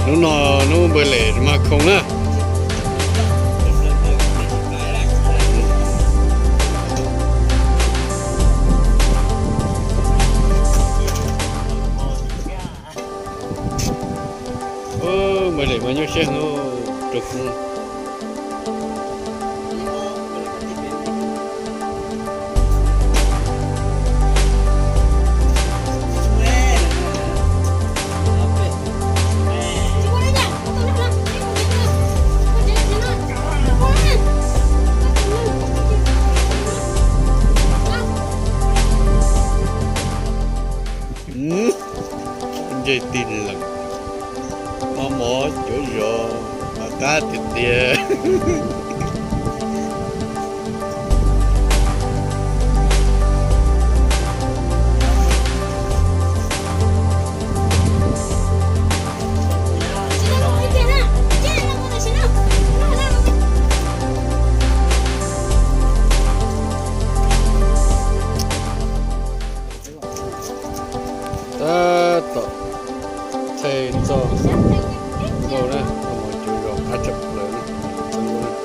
Hnub no hnub npawg Lem mas khoom na. Npawg Lem mas nyuaj siab heev rau kuv. Ntsej tig lees, mos mos cuav zos, qab tiag tiag. Tab tom thaij txoj nkauj na, mos mos cuav zos qab tshaj plaws na, txoj nkauj na.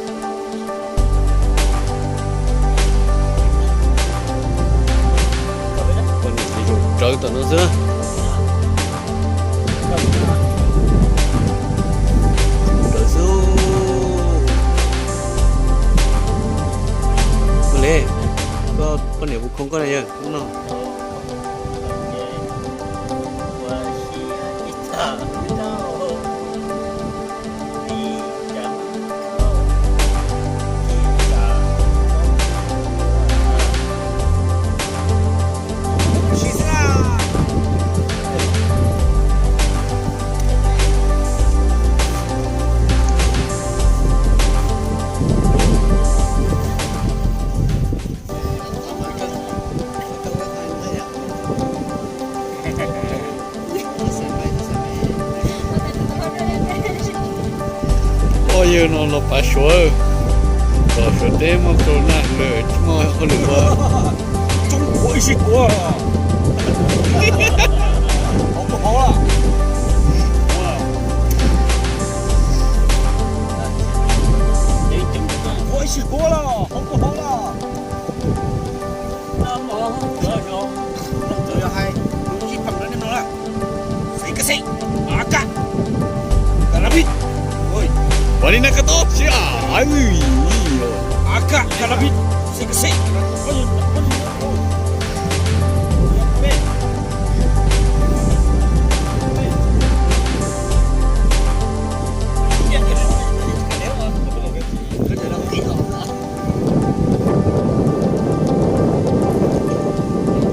Poj niam ces zaum rawv tom no xwb na. Rawv xwb. Ua li, koj poj niam puas khoo koj na yawg hnub no? Poj yawg no los pav Suav, los Suav teb muaj corona lawm tsis muaj hauj lwm ua. Coob kuav ib sij kuav. Hauv kuav hauv los. Kuav ib sij kuav los, hauv kuav hauv los. Yog hais tus ib pam no nej mloog na, xev kas xej, a kaj, kas las pij. Ua li na koj tau siab, a kaj kas las pij, xev kas xej.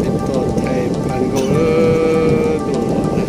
Peb tuaj thaij phaj nkaus lawm, tuaj los na.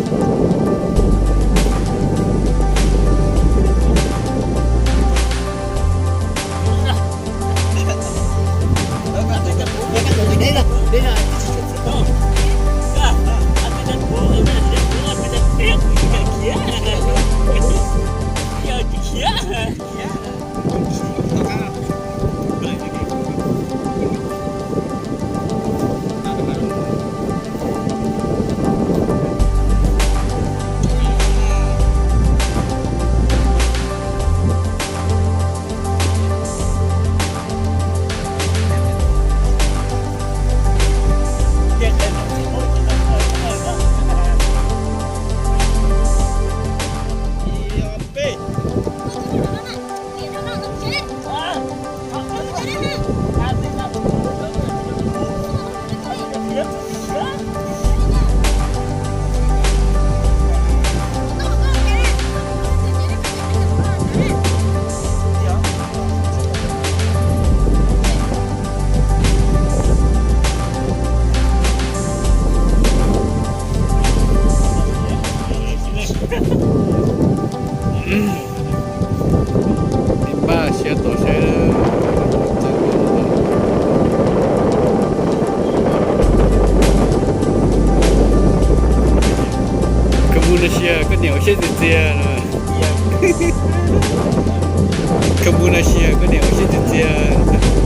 Npaj siab tuaj saib. Koj mus no sia, koj niam ua siab txias txias no. Sia koj niam ua siab txias txias.